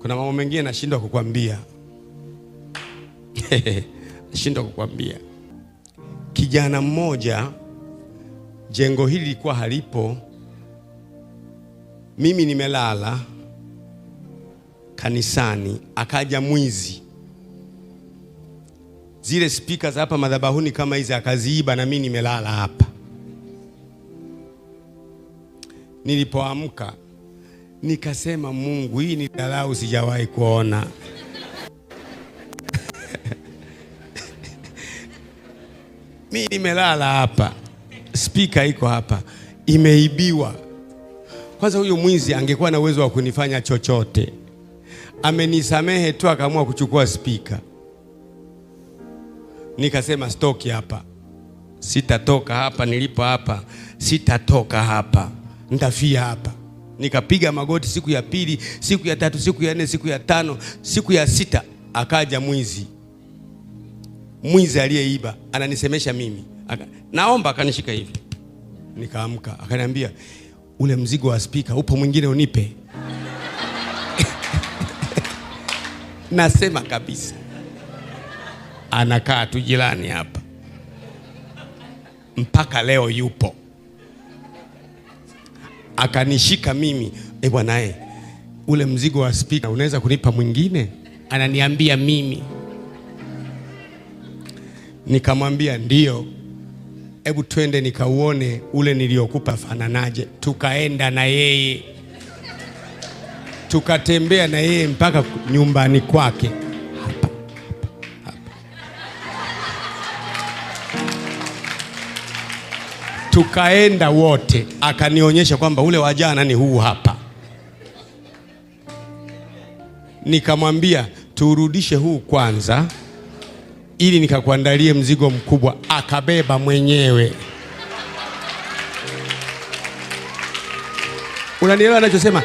Kuna mambo mengine nashindwa kukwambia. Nashindwa kukwambia. Kijana mmoja, jengo hili lilikuwa halipo, mimi nimelala kanisani, akaja mwizi. Zile speakers hapa madhabahuni kama hizi akaziiba, na mimi nimelala hapa. Nilipoamka nikasema, Mungu, hii ni dharau sijawahi kuona. Mimi nimelala hapa, speaker iko hapa, imeibiwa. Kwanza huyo mwizi angekuwa na uwezo wa kunifanya chochote. Amenisamehe tu akaamua kuchukua speaker. Nikasema stoki hapa, sitatoka hapa nilipo hapa, sitatoka hapa, nitafia hapa. Nikapiga magoti siku ya pili, siku ya tatu, siku ya nne, siku ya tano, siku ya sita akaja mwizi. Mwizi aliyeiba ananisemesha mimi. Naomba, akanishika hivi. Nikaamka, akaniambia ule mzigo wa speaker upo mwingine unipe. Nasema kabisa. Anakaa tu jirani hapa. Mpaka leo yupo. Akanishika mimi, bwana, ule mzigo wa speaker unaweza kunipa mwingine? Ananiambia mimi. Nikamwambia ndio. Hebu twende nikauone ule niliokupa fananaje. Tukaenda na yeye. Tukatembea na yeye mpaka nyumbani kwake. Hapa, hapa, hapa. Tukaenda wote, akanionyesha kwamba ule wa jana ni huu hapa. Nikamwambia turudishe huu kwanza ili nikakuandalie mzigo mkubwa. Akabeba mwenyewe. Unanielewa ninachosema?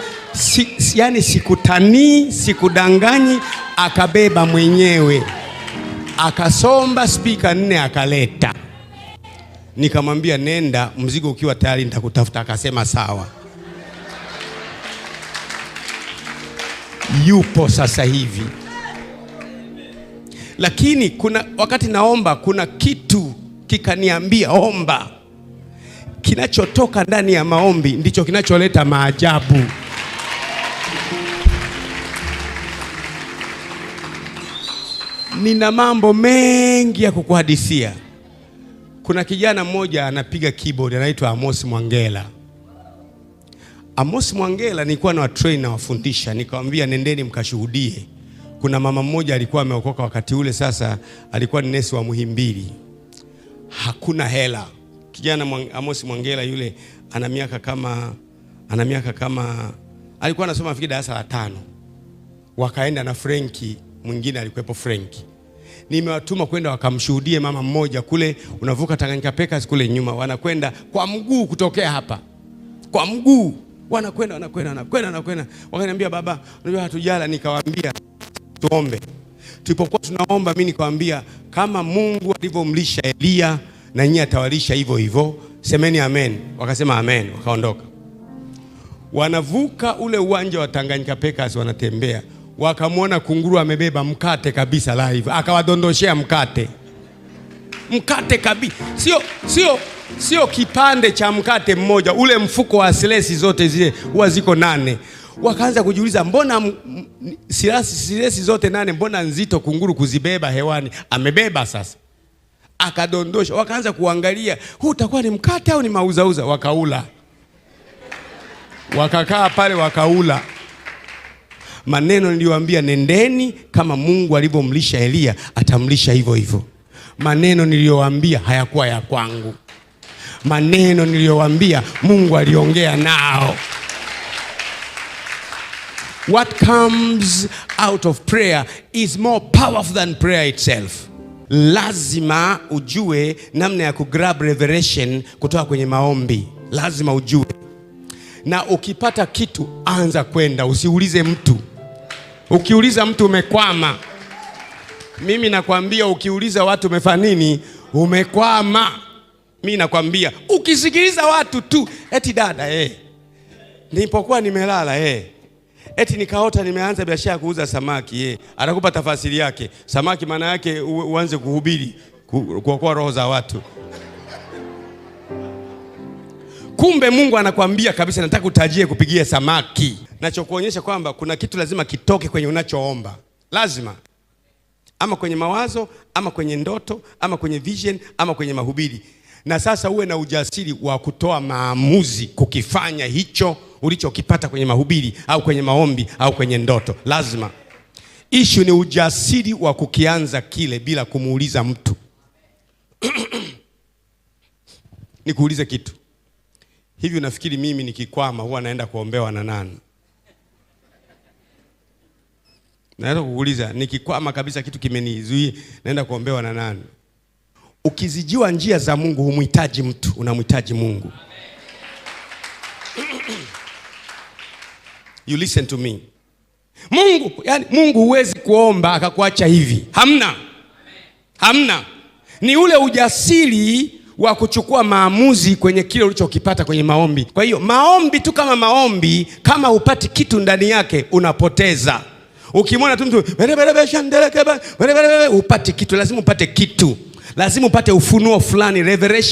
Yani sikutanii, sikudanganyi, akabeba mwenyewe. Akasomba speaker 4 akaleta. Nikamwambia nenda, mzigo ukiwa tayari nitakutafuta. Akasema sawa. Yupo sasa hivi. Lakini kuna wakati naomba, kuna kitu kikaniambia omba. Kinachotoka ndani ya maombi ndicho kinacholeta maajabu. Nina mambo mengi ya kukuhadisia. Kuna kijana mmoja anapiga keyboard anaitwa Amos Mwangela. Amos Mwangela nilikuwa na train na wafundisha, nikamwambia nendeni mkashuhudie. Kuna mama mmoja alikuwa ameokoka wakati ule, sasa alikuwa ni nesi wa Muhimbili. Hakuna hela. Kijana Amos Mwangela yule ana miaka kama alikuwa anasoma nafikiri darasa la 5. Wakaenda na Frenki, mwingine alikuwepo Frenki. Nimewatuma kwenda wakamshuhudie mama mmoja kule, unavuka Tanganyika Packers kule nyuma, wanakwenda kwa mguu kutokea hapa. Kwa mguu wanakwenda, wanakwenda, wanakwenda, wanakwenda. Wakaniambia baba, unajua hatujala. Nikawaambia tuombe. Tulipokuwa tunaomba mimi nikawaambia kama Mungu alivyomlisha Elia na nyinyi atawalisha hivyo hivyo, semeni amen. Wakasema amen, wakaondoka. Wanavuka ule uwanja wa Tanganyika Packers wanatembea, wakamwona kunguru amebeba mkate kabisa live, akawadondoshea mkate. Mkate kabisa. Sio kipande cha mkate mmoja, ule mfuko wa silesi zote zile huwa ziko 8. Wakaanza kujiuliza mbona silesi zote 8 mbona nzito kunguru kuzibeba hewani? Amebeba sasa. Akadondosha. Wakaanza kuangalia, huu utakuwa ni mkate au ni mauzauza? Wakaula. Wakakaa pale wakaula. Maneno niliyowaambia nendeni kama Mungu alivyomlisha Elia atamlisha hivyo hivyo. Maneno niliyowaambia hayakuwa ya kwangu. Maneno niliyowaambia Mungu aliongea nao. What comes out of prayer is more powerful than prayer itself. Lazima ujue namna ya kugrab revelation kutoka kwenye maombi. Lazima ujue. Na ukipata kitu anza kwenda, usiulize mtu. Ukiuliza mtu umekwama. Mimi nakwambia ukiuliza watu umefanya nini, umekwama. Mimi nakwambia ukisikiliza watu tu, eti dada nilipokuwa nimelala Eti nikaota nimeanza biashara ya kuuza samaki. Ye, atakupa tafasiri yake. Samaki maana yake uanze kuhubiri, kuokoa roho za watu. Kumbe Mungu anakuambia kabisa, nataka utajie kupigia samaki. Nachokuonyesha kwamba kuna kitu lazima kitoke kwenye unachoomba. Lazima. Ama kwenye mawazo, ama kwenye ndoto, ama kwenye vision, ama kwenye mahubiri. Na sasa uwe na ujasiri wa kutoa maamuzi kukifanya hicho ulichokipata kwenye mahubiri au kwenye maombi au kwenye ndoto. Lazima. Issue ni ujasiri wa kukianza kile bila kumuuliza mtu. Nikuulize kitu. Hivi unafikiri mimi nikikwama huwa naenda kuombewa na nani? Naweza kukuuliza, nikikwama kabisa kitu kimenizuia, naenda kuombewa na nani? Ukizijua njia za Mungu humhitaji mtu, unamhitaji Mungu. You listen to me. Mungu, yani Mungu huwezi kuomba akakuacha hivi. Hamna. Hamna. Ni ule ujasiri wa kuchukua maamuzi kwenye kile ulichokipata kwenye maombi. Kwa hiyo maombi tu kama maombi, kama hupati kitu ndani yake unapoteza. Ukimwona tu mtu hupati kitu, lazima upate kitu. Lazima upate ufunuo fulani, revelation.